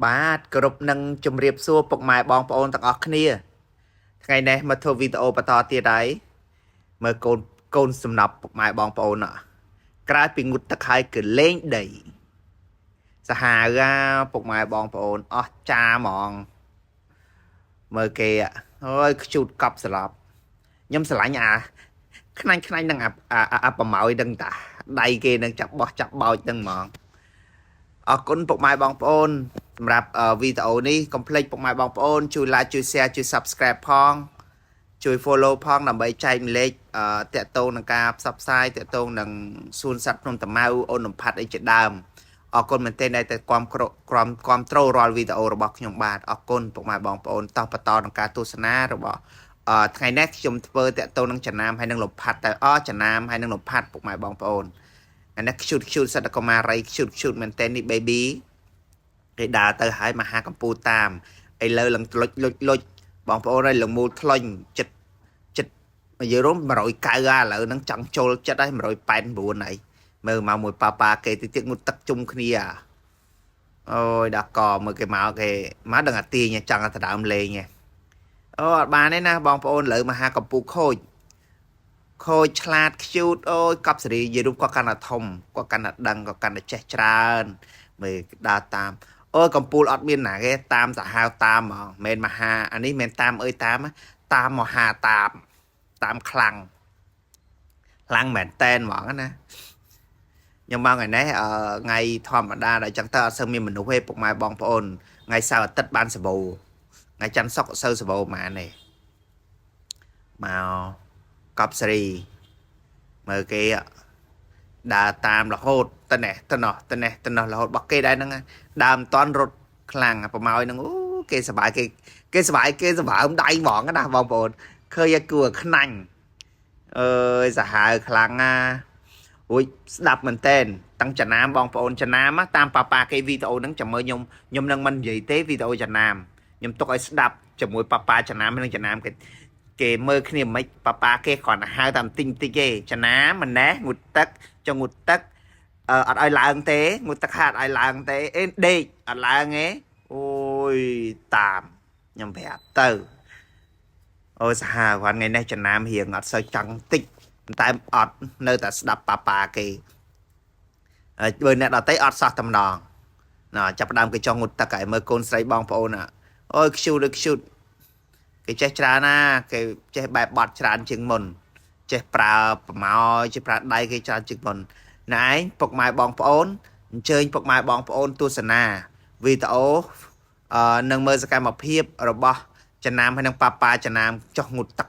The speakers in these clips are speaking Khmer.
បាទគោរពនឹងជម្រាបសួរពុកម៉ែបងប្អូនទាំងអស់គ្នាថ្ងៃនេះមកធ្វើវីដេអូបន្តទៀតហើយមើលកូនកូនសំណប់ពុកម៉ែបងប្អូនអ่ะក្រៅពីងូតទឹកហើយគឺលេងដីសាហាវអាពុកម៉ែបងប្អូនអស់ចាហ្មងមើលគេអ่ะអើយខ្ជូតកប់ស្លាប់ខ្ញុំស្រឡាញ់អាខ្នាញ់ខ្នាញ់នឹងអាអាអាប្រម៉ោយនឹងតាដៃគេនឹងចាប់បោះចាប់បោចនឹងហ្មង អរគុណពុកម៉ែបងប្អូនសម្រាប់វីដេអូនេះកុំភ្លេចពុកម៉ែបងប្អូនជួយ like ជួយ share ជួយ subscribe ផងជួយ follow ផងដើម្បីចែកម្លែកតាក់ទងនឹងការផ្សព្វផ្សាយតាក់ទងនឹងសួនសត្វភ្នំតាម៉ៅអូនលំផាត់អីជាដើមអរគុណមែនទែនដែលតែគាំក្រគាំគាំត្រូរាល់វីដេអូរបស់ខ្ញុំបាទអរគុណពុកម៉ែបងប្អូនតោះបន្តនឹងការទស្សនារបស់ថ្ងៃនេះខ្ញុំធ្វើតាក់ទងនឹងចំណាមហើយនឹងលំផាត់តែអចំណាមហើយនឹងលំផាត់ពុកម៉ែបងប្អូន អានេះ cute cute សត្វកុមារី cute cute មែនតើនេះ baby គេដើរទៅហើយមហាកម្ពូលតាមឥឡូវឡើងលុចលុចលុចបងប្អូនហើយឡើងមូលថ្លុញចិត្តចិត្តនិយាយរួម190ឥឡូវហ្នឹងចង់ចូលចិត្តហើយ189ហើយមើលមកមួយប៉ាប៉ាគេតិចទៀតងូតទឹកជុំគ្នាអូយដល់កមើលគេមកគេមកដឹងអាទាញចង់តែដើមលេងអូអត់បានទេណាបងប្អូនឥឡូវមហាកម្ពូលខូច ខូចឆ្លាតខ្ជូតអូយកប់សេរីនិយាយរួមគាត់កាន់តែធំគាត់កាន់តែដឹងគាត់កាន់តែចេះច្រើនមើលដើរតាមអូយកំពូលអត់មានណាគេតាមសាហាវតាមហ្មងមិនមហាអានេះមិនតាមអើយតាមតាមមហាតាមតាមខ្លាំងខ្លាំងមែនតែនហ្មងណាខ្ញុំមកថ្ងៃនេះអឺថ្ងៃធម្មតាដល់ចឹងទៅអត់សូវមានមនុស្សទេពុកម៉ែបងប្អូនថ្ងៃសៅរ៍អាទិត្យបានសបោថ្ងៃច័ន្ទសុក្រអត់សូវសបោហ្មងទេមកកប់សេរី មើលគេដើរតាមរហូតតនេះតណោះតនេះតណោះរហូតរបស់គេដែរហ្នឹងដើមមិនតាន់រត់ខ្លាំងប្រម៉ោយហ្នឹងអូគេសบายគេគេសบายគេសបើមដៃហ្មងណាបងប្អូនឃើញឲ្យគួរខ្នាញ់អើយសាហាវខ្លាំងណារួចស្ដាប់មែនតែនតាំងចំណាមបងប្អូនចំណាមតាមប៉ាប៉ាគេវីដេអូហ្នឹងចាំមើលខ្ញុំខ្ញុំនឹងមិននិយាយទេវីដេអូចំណាមខ្ញុំទុកឲ្យស្ដាប់ជាមួយប៉ាប៉ាចំណាមនិងចំណាមគេ គេមើលគ្នាមិនប៉ាប៉ាគេគ្រាន់តែហៅតាមតិចតិចទេចំណាម្នេះងូតទឹកចុងងូតទឹកអឺអត់ឲ្យឡើងទេងូតទឹកហាត់ឲ្យឡើងទេអេដេកអត់ឡើងទេអូយតាមខ្ញុំប្រាប់ទៅអូយសាហាវគាត់ថ្ងៃនេះចំណាមរៀងអត់សូវចង់តិចតែអត់នៅតែស្ដាប់ប៉ាប៉ាគេហើយបើអ្នកដតីអត់សោះតែម្ដងណាចាប់ផ្ដើមគេចង់ងូតទឹកឲ្យមើលកូនស្រីបងប្អូនអូយខ្ជូតដូចខ្ជូត គេចេះច្រើនណាគេចេះបែបបត់ច្រើនជាងមុនចេះប្រើប្រម៉ោចេះប្រើដៃគេច្រើនជាងមុនណែឯងពុកម៉ែបងប្អូនអញ្ជើញពុកម៉ែបងប្អូនទស្សនាវីដេអូអឺនឹងមើលសកម្មភាពរបស់ចំណាមហើយនឹងប៉ាប៉ាចំណាមចុះងូតទឹក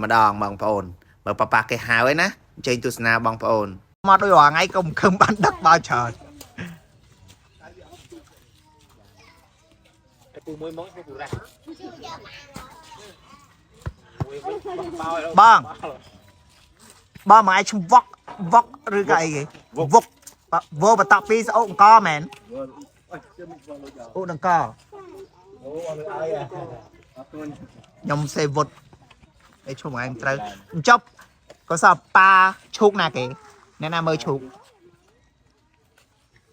ម្ដងបងប្អូនបើប៉ាប៉ាគេហៅឯណាអញ្ជើញទស្សនាបងប្អូនមកដូចរាល់ថ្ងៃក៏មិនខឹមបានដឹកបោច្រើន ពូមួយមកពូរ៉ាមួយវិញបោ បងបងមកឯងឈ្មោះវុកវុកឬក៏អីគេវុកវោបតពីស្អុកអង្គមែន អូដង្កខ្ញុំសេវុតឯឈុំឯងត្រូវអញ្ចប់ក៏សោះប៉ាឈូកណាគេអ្នកណាមើលឈូក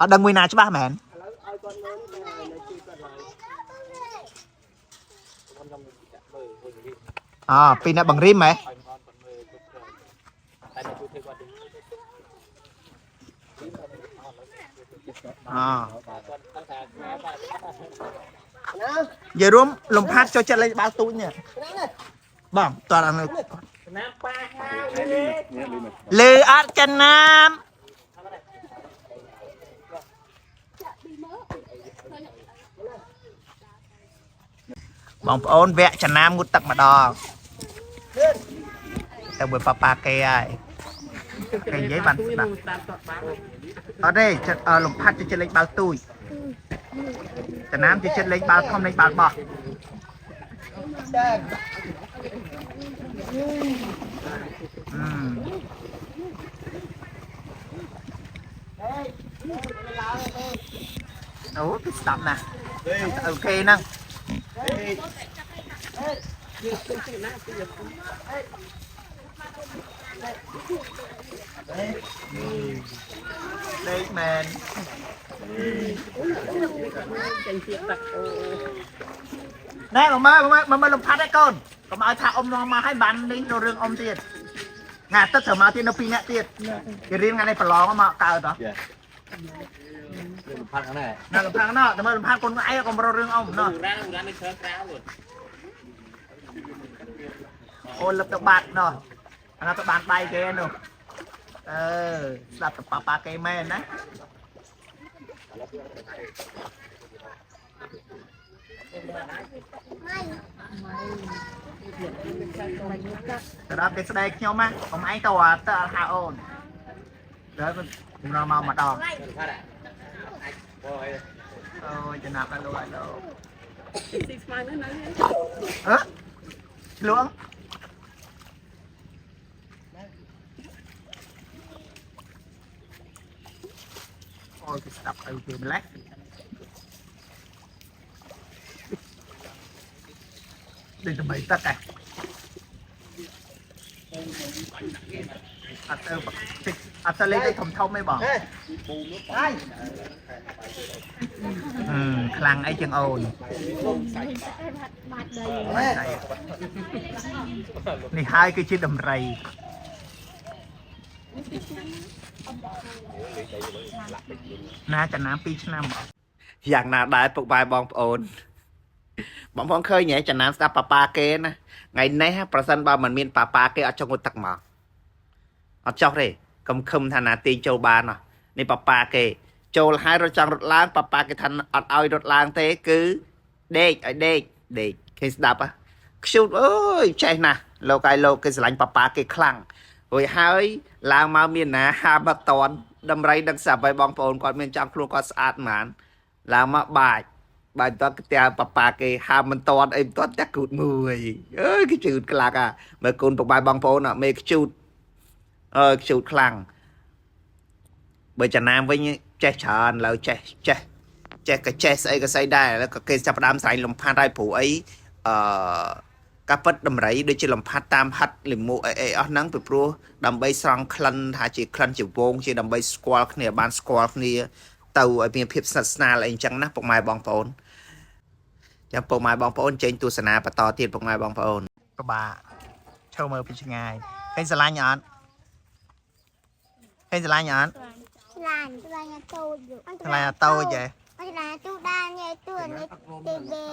អត់ដឹងមួយណាច្បាស់មែនអពីអ្នកបង្រិមហ៎ ឲ្យមកគាត់មើលគ្រប់គ្រាន់តែអ្នកជួយធ្វើគាត់ទេ អ គាត់ตั้งតែខ្មែរបាទ និយាយរួមលំផាត់ចូលចិត្តលេងបាល់ទូចនេះបងតោះដល់ ណាប៉ាហៅ លឺអត់ចំណាមបងប្អូនវគ្គចំណាមងូតទឹកម្ដងទៅមួយប៉ាប៉ាគេហើយគេនិយាយបានស្ដាប់អត់ទេចិត្តអឺលំផាត់ចូលចិត្តលេងបាល់ទូចចំណាមចូលចិត្តលេងបាល់ធំលេងបាល់បោះអឺអូគេស្ដាប់ណាស់អូខេហ្នឹង ដេកមែន ចេញទៀតទឹកអូ ណែមកមើលមកមើលលំផាត់ឯកូនកុំឲ្យថាអ៊ំនាំមកឲ្យបាននេះនៅរឿងអ៊ំទៀតថ្ងៃអាទិត្យត្រូវមកទៀតនៅ2នាក់ទៀតគេរៀនថ្ងៃនេះប្រឡងមកកើតហ៎ រឿងផាត់ហ្នឹង ណាលំផាត់ណោះតែមើលលំផាត់កូនឯងកុំរករឿងអ៊ំណោះ រ៉ារ៉ានេះច្រើនក្រៅ អូនលឹបទៅបាត់ណោះអាណាទៅបានដៃគេនោះអឺស្ដាប់ទៅប៉ាប៉ាគេមែនណាទៅដល់គេស្ដីខ្ញុំណាកុំឯងទៅអាទៅអត់ហៅអូនដល់ខ្ញុំរមកម្ដង ផាត់អាចបងអី អូយចំណាប់ដល់លោកលោក ស៊ីស្មៅនៅនៅ អឺឆ្លួងអូយគេស្ដាប់អីគេម្លេះដូចតែទឹកឯងអត់ទៅអត់ទៅលេងទៅធំធំឯងបងអឺខ្លាំងអីជាងអូននេះហើយគឺជាដំរីណាចំណាំ2ឆ្នាំបងយ៉ាងណាដែរពុកបាយបងប្អូនបងប្អូនឃើញហ៎ចំណាំស្ដាប់ប៉ាប៉ាគេណាថ្ងៃនេះប្រសិនបើមិនមានប៉ាប៉ាគេអត់ចង់ងូតទឹកមកអត់ចោះទេកុំខឹមថាណាទាញចូលបាននេះប៉ាប៉ាគេចូលហើយរត់ចង់រត់ឡើងប៉ាប៉ាគេថាអត់ឲ្យរត់ឡើងទេគឺដេកឲ្យដេកដេកគេស្ដាប់ហ៎ខ្ជូតអើយចេះណាស់លោកឲ្យលោកគេស្រឡាញ់ប៉ាប៉ាគេខ្លាំងរួចហើយឡើងមកមានណាហាមកតន់ដំរីដឹងស្រាប់ហើយបងប្អូនគាត់មានចាំខ្លួនគាត់ស្អាតហ្មងឡើងមកបាច់បាច់តផ្ទះប៉ាប៉ាគេហាមិនតន់អីមិនតន់តែគូតមួយអើយគេជូតខ្លាំងអាមើលកូនពុកបាយបងប្អូនមេខ្ជូតអើយខ្ជូតខ្លាំងបើចំណាមវិញចេះច្រើនឡើយចេះចេះចេះក៏ចេះស្អីក៏ស្អីដែរแล้วក៏គេចាប់ផ្ដើមស្រែងលំផាត់ហើយព្រោះអីអឺការពិតដំរីដូចជាលំផាត់តាមហិតលិមួអីអីអស់ហ្នឹងពីព្រោះដើម្បីស្រង់ក្លិនថាជាក្លិនជាវងជាដើម្បីស្គាល់គ្នាបានស្គាល់គ្នាទៅឲ្យមានភាពស្និទ្ធស្នាលអីអញ្ចឹងណាពុកម៉ែបងប្អូនចាំពុកម៉ែបងប្អូនចេញទស្សនាបន្តទៀតពុកម៉ែបងប្អូនពិបាកឈើមើលពីឆ្ងាយឃើញស្រឡាញ់អត់ឃើញស្រឡាញ់អត់ ឆ្លាញ់ឆ្លាញ់អាតូច ស្រឡាញ់អាតូចហ៎ ឆ្លាញ់ទូដាញ៉ៃទូនេះទីបេ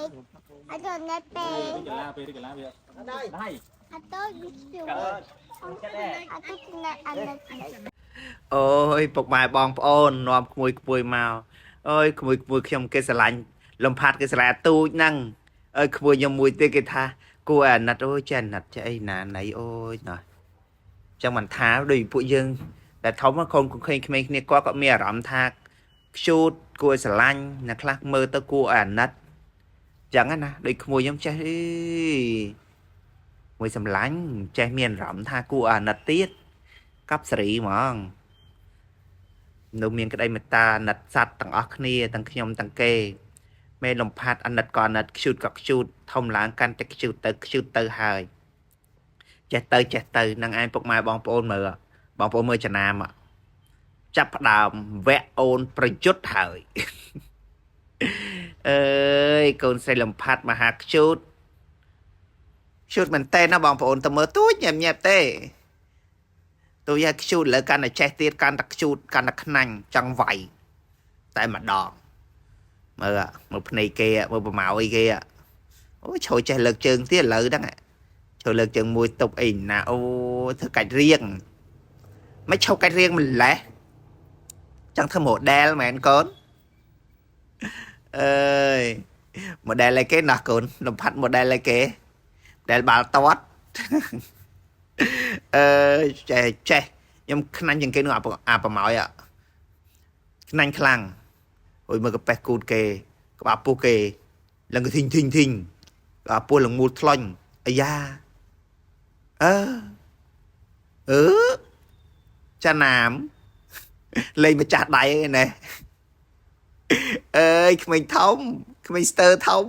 អត់នេះពេ កលាពេលកលាវាដៃ អាតូចវាជូអត់ទូណាអត់នេះ អូយពុកម៉ែបងប្អូននាំក្មួយក្មួយមកអើយក្មួយក្មួយខ្ញុំគេស្រឡាញ់លំផាត់គេស្រឡាញ់អាទូចហ្នឹងអើយក្មួយខ្ញុំមួយទៀតគេថាគួរឲ្យអាណិតអូយចេះអាណិតចេះអីណាណីអូយណោះចឹងមិនថាដូចពួកយើងតែធំកូនឃើញក្មេងគ្នាគាត់ក៏មានអារម្មណ៍ថាខ្ជូតគួរឲ្យស្រឡាញ់អ្នកខ្លះមើលទៅគួរឲ្យអាណិតចឹងណាដូចក្មួយខ្ញុំចេះអីមួយសម្លាញ់ចេះមានអារម្មណ៍ថាគួរឲ្យអាណិតទៀតកັບសេរីហ្មង នៅមានក្តីមេត្តាអាណិតសត្វទាំងអស់គ្នាទាំងខ្ញុំទាំងគេមេលំផាត់អាណិតក៏អាណិតខ្ជូតក៏ខ្ជូតធំឡើងកាន់តែខ្ជូតទៅខ្ជូតទៅហើយចេះទៅចេះទៅនឹងឯងពុកម៉ែបងប្អូនមើលបងប្អូនមើលចំណាមចាប់ផ្ដើមវគ្គអូនប្រយុទ្ធហើយ អើយកូនស្រីលំផាត់មហាខ្ជូតខ្ជូតមែនតើណាបងប្អូនទៅមើលទូចញ៉ែមញ៉ែបទេ ទូយ៉ាខ្ជូតលើកាន់តែចេះទៀតកាន់តែខ្ជូតកាន់តែខ្នាញ់ចង់វាយតែម្ដងមើលមើលភ្នែកគេមើលប្រម៉ោអីគេអូឈរចេះលើកជើងទៀតលើហ្នឹងឈរលើកជើងមួយតុបអីណាអូធ្វើកាច់រៀងមិនឈប់កាច់រៀងម្លេះចង់ធ្វើ model មែនកូនអើយ model អីគេណោះកូនលំផាត់ model អីគេ model បាល់ទាត់ អឺចេះចេះខ្ញុំខ្នាញ់ជាងគេនោះអាអាប្រម៉ោយអាខ្នាញ់ខ្លាំងអុយមើលកាប៉េះគូតគេក្បាលពោះគេឡើងក៏ធីងធីងធីងក្បាលពោះឡើងមូលថ្លាញ់អាយ៉ាអឺអឺចាណាមលេងម្ចាស់ដៃឯណែអើយក្មេងធំក្មេងស្ទើធំ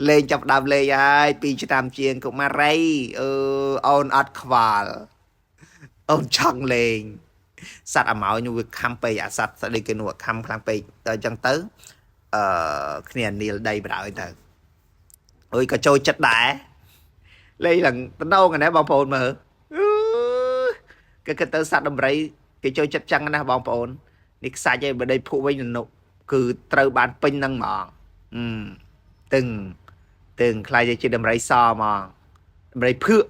លេងចាប់ផ្ដើមលេងហើយ2ឆ្នាំជាងកុមារីអឺអូនអត់ខ្វល់អូនចង់លេង សត្វអាម៉ោយនោះវាខំពេកអាសត្វស្ដីគេនោះខំខ្លាំងពេកដល់អញ្ចឹងទៅអឺគ្នានីលដីបដ ாய் ទៅអុយក៏ចូលចិត្តដែរលេងឡើងតំណងណាបងប្អូនមើលអឺគេគិតទៅសត្វដំរីគេចូលចិត្តចឹងណាបងប្អូននេះខ្សាច់ឯងបើដីភក់វិញនោះគឺត្រូវបានពេញហ្នឹងហ្មងអឺទឹងទឹងខ្លាយទៅជាដំរីសហ្មងដំរីភឿក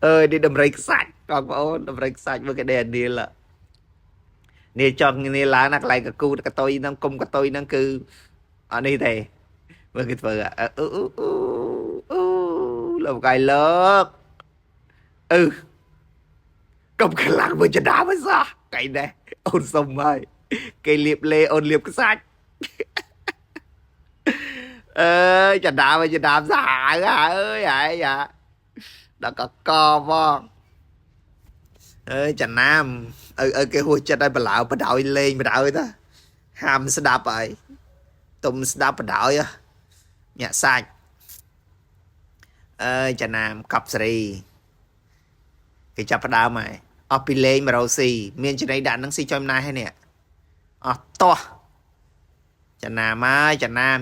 អើយនេះដំរីខ្សាច់បងប្អូនដំរីខ្សាច់មើលគេដេអានីលនេះចង់នីលឡើងណាកន្លែងកគូកតុយហ្នឹងគុំកតុយហ្នឹងគឺអត់នេះទេមើលគេធ្វើអឺអឺអឺអឺលោកកាយលើកអឺកុំខ្លាំងមើលចដាមសោះកៃនេះអូនសុំហើយគេលៀបលេអូនលៀបខ្សាច់អើយចដាមចដាមសាហាវអើយហើយអា ដល់កកផងអើយចំណាមឪឪគេហួសចិត្តឲ្យបឡៅបដោយលេងបដោយតាហាមស្ដាប់ហើយទុំស្ដាប់បដោយហ៎ញាក់សាច់អើយចំណាមកប់សេរីគេចាប់ផ្ដើមហើយអស់ពីលេង100ស៊ីមានចំណីដាក់នឹងស៊ីចុយម្នាយហើយនេះអស់តោះចំណាមហើយចំណាម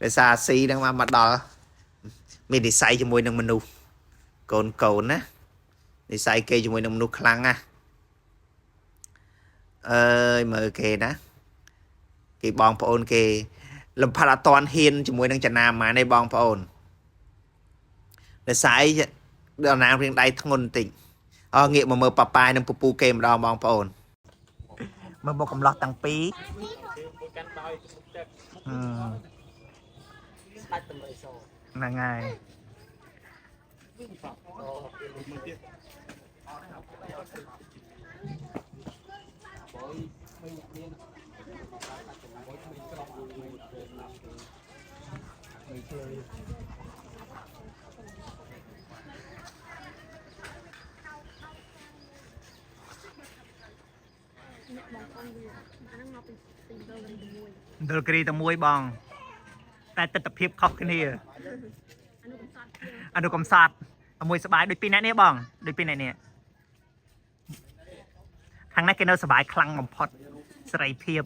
ដោយសារស៊ីនឹងមកដល់ មាននិស័យជាមួយនឹងមនុស្សកូនកូនណានិស័យគេជាមួយនឹងមនុស្សខ្លាំងណាស់អើយមើលគេណាគេបងប្អូនគេលំផាត់អត់តន់ហ៊ានជាមួយនឹងចនាម៉ានឯងបងប្អូននិស័យដល់ណារៀងដៃធ្ងន់បន្តិចអងាកមកមើលប៉ាប៉ាយនិងពពូគេម្ដងបងប្អូនមើលមកកំឡោះតាំងពីរ មួយកាន់ដោយមុខទឹក ហឹម ស្ដាច់តម្រៃស ហ្នឹងហើយ មួយទៀត មណ្ឌលគិរីតែមួយបង តែទស្សនភាពខុសគ្នាអនុកំសត់មួយសបាយដូចពីរអ្នកនេះបងដូចពីរអ្នកនេះខាងនេះគេនៅសបាយខ្លាំងបំផុតសេរីភាព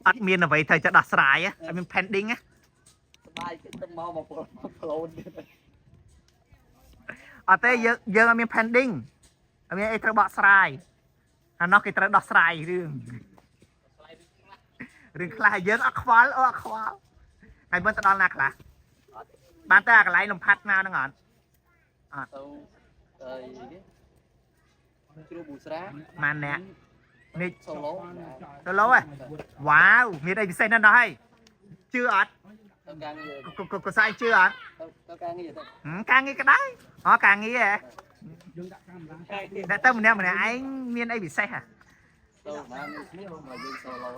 អត់មានអ្វីត្រូវจะដោះស្រាយអត់មាន pending ណា ស្បាយគេទៅមកមកប្លូនទៀត អត់ទេយើងយើងអត់មាន pending អត់មានអីត្រូវបកស្រាយអានោះគេត្រូវដោះស្រាយរឿងរឿងខ្លះយើងអត់ខ្វល់អូអត់ខ្វល់ហើយមើលទៅដល់ណាខ្លះបានតែអាកន្លែងលំផាត់មកហ្នឹងអត់ ទៅអីនេះជ្រូប៊ូស្រា ម៉ានអ្នកនេះ សូឡូ ទៅលោហ៎វ៉ាវមានអីពិសេសណាស់ដល់ហើយជឿអត់ ទៅការងារ កកកសាយជឿអត់ ទៅការងារទៅ ហឹមការងារក៏ដែរអូការងារហ៎តែទៅម្នាក់ម្នាក់ឯងមានអីពិសេសហ៎ ទៅបានគ្នាមកយើងសូឡូ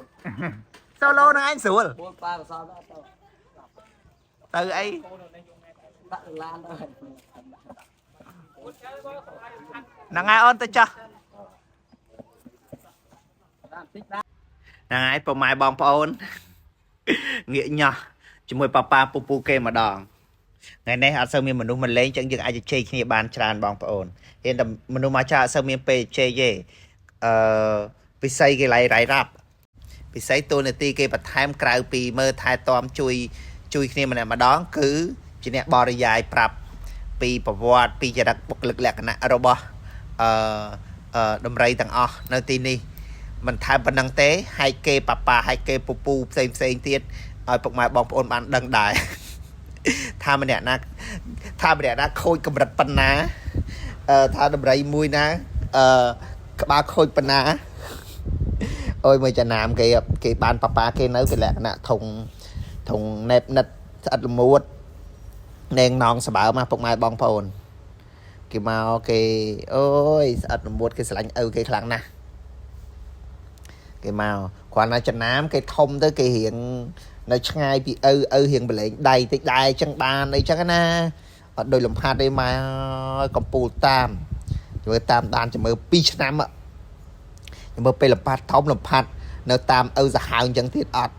សូឡូនឹងឯងស្រួល បួនប៉ាកសលទៅ ទៅអី ដាក់ឡានទៅ ហ្នឹងហើយអូនទៅចោះ តាមតិចដែរ ហ្នឹងហើយពុកម៉ែបងប្អូនងាកញាស់ជាមួយប៉ាប៉ាពូពូគេម្ដងថ្ងៃនេះអត់សូវមានមនុស្សមកលេងចឹងយើងអាចជជែកគ្នាបានច្រើនបងប្អូនហ៊ានតែមនុស្សមកច្រើនអត់សូវមានពេលជជែកទេអឺពិសីគេឡៃរ៉ៃរ៉ាប់ពិសីតួនាទីគេបន្ថែមក្រៅពីមើលថែទាំជួយជួយគ្នាម្នាក់ម្ដង គឺជាអ្នកបរិយាយប្រាប់ពីប្រវត្តិពីចរិតបុគ្គលិកលក្ខណៈរបស់អឺអឺដំរីទាំងអស់នៅទីនេះ មិនថែមប៉ុណ្ណឹងទេហើយគេប៉ាប៉ាហើយគេពពូផ្សេងផ្សេងទៀតឲ្យពុកម៉ែបងប្អូនបានដឹងដែរ ថាម្នាក់ណាថាម្នាក់ណាខូចកម្រិតប៉ុណ្ណាអឺថាដំរីមួយណាអឺក្បាលខូចប៉ុណ្ណាអូយមើលចំណាមគេគេបានប៉ាប៉ាគេនៅគេលក្ខណៈធុងធុងណែបនិតស្អិតល្មួតណេងនងសបើមកពុកម៉ែបងប្អូនគេមកគេអូយស្អិតល្មួតគេស្រឡាញ់ឪគេខ្លាំងណាស់ គេមកគ្រាន់តែចំណាមគេធំទៅគេរៀងនៅឆ្ងាយពីឪឪរៀងបលែងដៃតិចដែរចឹងបានអីចឹងណាអត់ដូចលំហាត់ទេមកកំពូលតាមជួយតាមដានចាំមើល2ឆ្នាំហ៎ចាំមើលពេលលំផាត់ធំលំផាត់នៅតាមឪសាហាវអញ្ចឹងទៀតអត់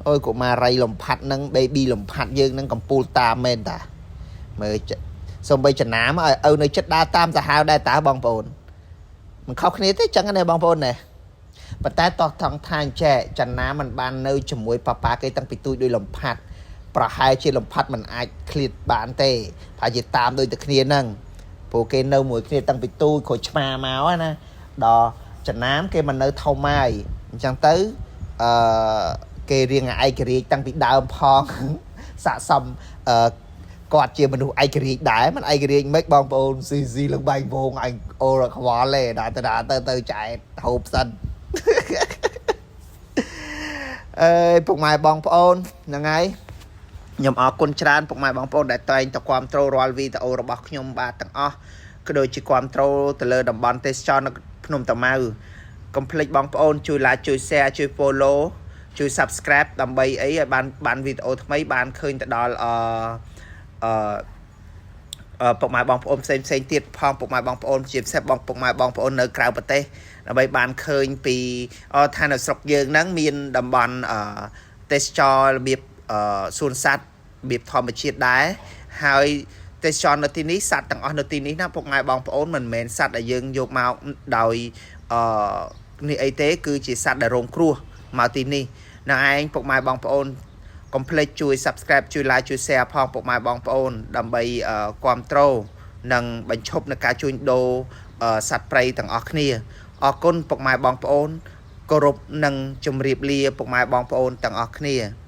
អូយកុមារីលំផាត់នឹង baby លំផាត់យើងនឹងកំពូលតាមមែនតាមើល សូម្បីចំណាមឲ្យឪនៅចិត្តដើរតាមសាហាវដែរតើបងប្អូនមិនខុសគ្នាទេចឹងណាបងប្អូនណាប៉ុន្តែតោះថងថាអញ្ចែកចំណាមមិនបាននៅជាមួយប៉ាប៉ាគេតាំងពីទូចដោយលំផាត់ប្រហែលជាលំផាត់មិនអាចឃ្លាតបានទេប្រហែលជាតាមដូចតែគ្នាហ្នឹងព្រោះគេនៅមួយគ្នាតាំងពីទូចក្រួយឆ្មាមកណាដល់ចំណាមគេមិននៅធំហើយអញ្ចឹងទៅអឺគេរៀងឯករាជ្យតាំងពីដើមផង ស័កសមអឺគាត់ជាមនុស្សឯករាជ្យដែរមិនឯករាជ្យមិនបងប្អូនស៊ីស៊ីលងបែងវងអញអូរខ្វល់ទេដល់ទៅដល់ទៅទៅចែកហូបសិន អើយពុកម៉ែបងប្អូនហ្នឹងហើយខ្ញុំអរគុណច្រើនពុកម៉ែបងប្អូនដែលតែងតែគាំទ្ររាល់វីដេអូរបស់ខ្ញុំបាទទាំងអស់ក៏ដូចជាគាំទ្រទៅលើតំបន់ទេសចរនៅភ្នំតាម៉ៅកុំភ្លេចបងប្អូនជួយ like ជួយ share ជួយ follow ជួយ subscribe ដើម្បីអីឲ្យបានបានវីដេអូថ្មីបានឃើញទៅដល់អឺអឺអឺពុកម៉ែបងប្អូនផ្សេងផ្សេងទៀតផងពុកម៉ែបងប្អូនជាពិសេសបងពុកម៉ែបងប្អូននៅក្រៅប្រទេសដើម្បីបានឃើញពីអថានៅស្រុកយើងហ្នឹងមានតំបន់អឺទេសចររបៀបអឺសួនសត្វរបៀបធម្មជាតិដែរហើយទេសចរនៅទីនេះសត្វទាំងអស់នៅទីនេះណាពុកម៉ែបងប្អូនមិនមែនសត្វដែលយើងយកមកដោយអឺនេះអីទេគឺជាសត្វដែលរងគ្រោះមកទីនេះនឹងឯងពុកម៉ែបងប្អូនកុំភ្លេចជួយ Subscribe ជួយ Like ជួយ Share ផងពុកម៉ែបងប្អូនដើម្បីគាំទ្រនិងបញ្ឈប់នៅការជួញដូរសត្វព្រៃទាំងអស់គ្នាអរគុណពុកម៉ែបងប្អូនគោរពនិងជម្រាបលាពុកម៉ែបងប្អូនទាំងអស់គ្នា។